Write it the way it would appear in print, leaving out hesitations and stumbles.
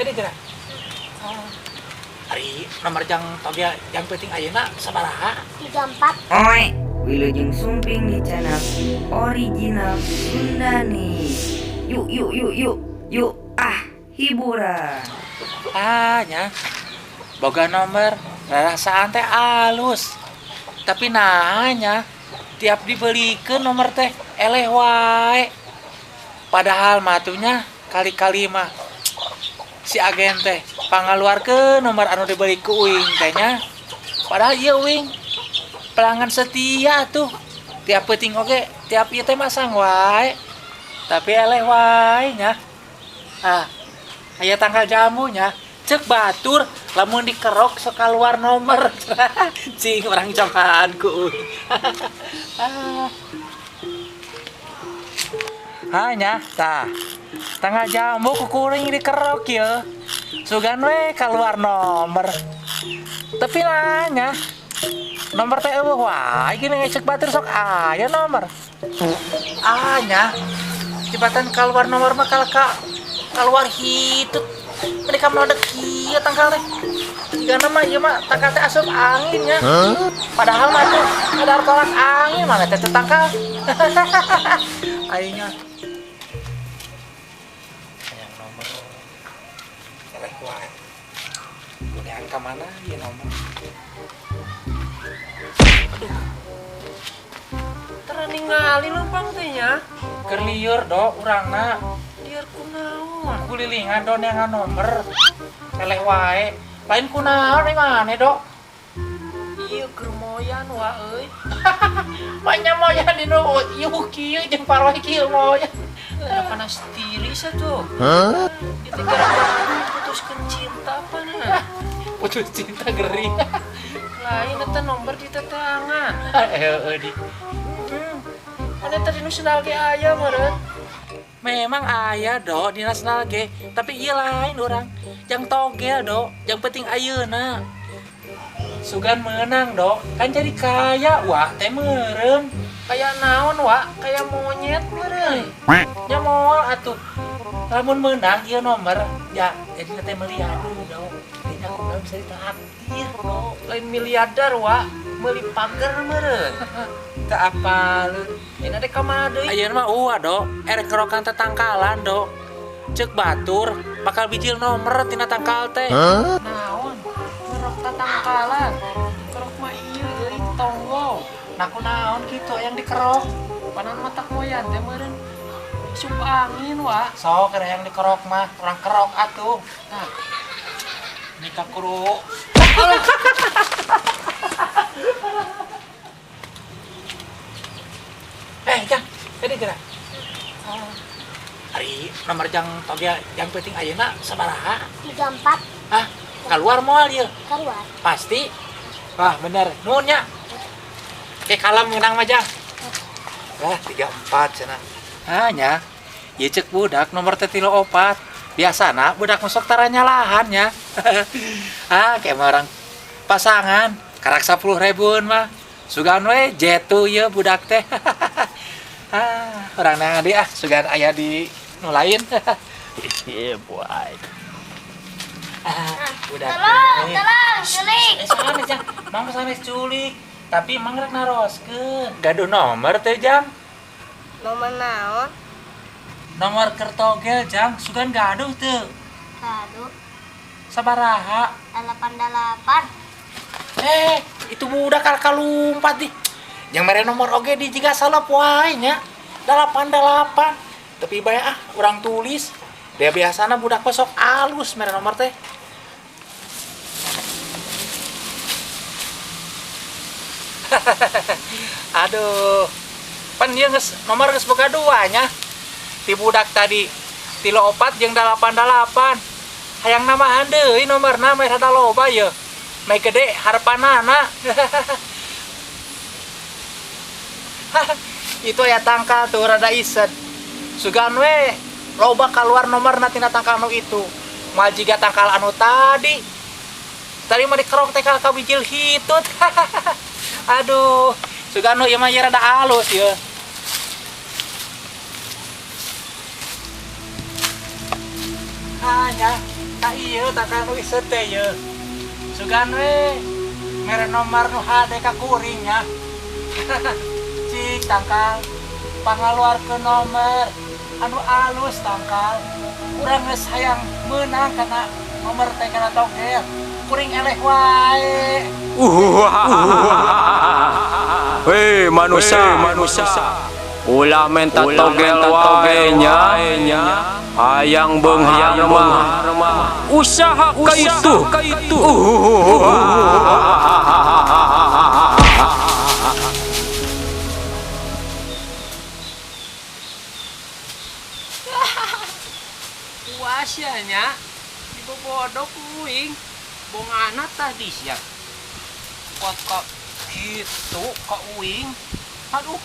Jadi geura. Oh. Ari nomor jang togel jang penting ayeuna sabaraha? 34. Oe, Wilujeng Sumping di channel Original Sundani. Yuk yuk yuk yuk yuk, ah, hiburan. Ah nya. Boga nomor rarasaan teh alus. Tapi nanya tiap dibelikeun nomor teh eleh wae. Padahal matunya kali-kali mah si agen teh pangaluarkeun nomor anu dibeli ku uing teh nya. Padahal ieu uing pelanggan setia tuh. Tiap peuting oge, tiap ieu teh masang wae. Tapi eleh wae nya. Ah, aya tangkal jambu nya. Cek batur lamun dikerok sok kaluar nomor. Cing orang cobaan ku uing. Ah. Hanya tah. Tangkal jambu kukuring dikerok ya. Sugan we keluar nomor. Tapi nanya nomor teh eueuh wae gini ngecek batur sok aya nomor. Ah nya. Jebatan keluar nomor mah kalka keluar hitut. Mereka meledek kieu tangkal teh. Jigana mah ieu mah tangkal teh asup angin nya. Padahal mah tuh ada tolak angin mana teh tangkal. Aingnya. Yang nomor eleh wae. Kunean ka mana ieu nomor? Aduh. Tara ningali leumpang teh nya. Keur lieur do urangna. Lieur kunaon? Kulilingan do neangan nomor. Eleh wae. Lain kunaon ieu maneh do? Ieu keur moyan wa euy. Banyak moyan di nu ieu kieu jeung paroh kieu moyan. Ada panas tiris atuh. Hah? Itu gara-gara putuskeun cinta apa nah? Putus cinta gering. Lain eta nomor di teteangan. Heeh di. Mana tadi nu sendal ge aya meureun. Memang aya do di nasional ge, tapi ieu lain urang. Jang togel do, jang penting ayeuna. Sugan menang do, kan jadi kaya wah teh meureun. Kaya naon wa? Kaya monyet meureun. Nya moal atuh. Lamun menang ieu nomor, ya jadi teh miliarder do. Jadi aku mah bisa ditraktir do. Lain miliarder wa, meuli pager meureun. Teu apaleun. Ini ada ka mana deui? Ayeuna mah uwa do, erek kerokan tetangkalan do. Cek batur bakal bijil nomor tina tangkal teh. Naon? Kerok tatangkalan. Kerok mah ieu euy tonggo. Nah kunaon kitu yang dikerok? Panan matak moyan teh meureun. Asup angin wa. Sok keur yang dikerok mah, urang kerok atuh. Nah, nikah kuru. Jang, jadi geura. Ari nomor jang togel jang penting ayeuna sabaraha? 34. Hah? Keluar moal ieu? Keluar. Pasti. Wah, bener. Nuhun nya. Oke, kalem ngeunang mah jang. Lah, 34 cenah. Ah nya. Ieu cek budak nomor teh 34. Biasana budak masuk tara nyalahan nya. Ah, kayak mah orang pasangan karak 10 ribuan mah. Sugan we jetu ieu budak teh. Ah, urang neangan deui ah, sugan aya di nu lain. Yeah, boy. Ah, budak Tolong, teh. tolong, culik. Sanes jang, mang sanes culik. Tapi mang rek naroskeun. Gaduh nomor teh jang. Nomor naon? Nomor kertogel jang, sugan gaduh teu. Gaduh. Sabaraha? 88. Itu budak kalumpat di. Yang mere nomor oge di jiga salep wae nya. 88. Tapi bae ah urang tulis. Dia biasana budak mah sok alus mere nomor teh. Aduh. Pan ieu geus nomor geus boga dua nya. Ti budak tadi 34 jeung 88. Hayang nambahan deui nomorna meh rada loba ye. Meh gede harapanana. Itu aya tangkal tuh rada iset. Sugan we loba keluar nomorna tina tangkal nu itu. Moal jiga tangkal anu tadi. Tadi mah dikerok teh ka bijil hitut. Aduh, sugan nu ieu mah ieu rada alus ieu. Hanya Tah ieu tangkal nu iseut teh ieu. Sugan we mere nomor nu hade ka kuring nya. Cik tangkal pangaluarkeun nomor anu alus tangkal. Urang geus hayang meunang kana nomor teh kana togel. Kuring eleh wae. Hei manusia, manusia. Ulah menta togel wae nya. Hayang beunghar mah. Usaha ka itu. Puas ya nya. Dibobodo ku uing. Bongana tadi sia. Kok kok gitu kok uing. Aduh.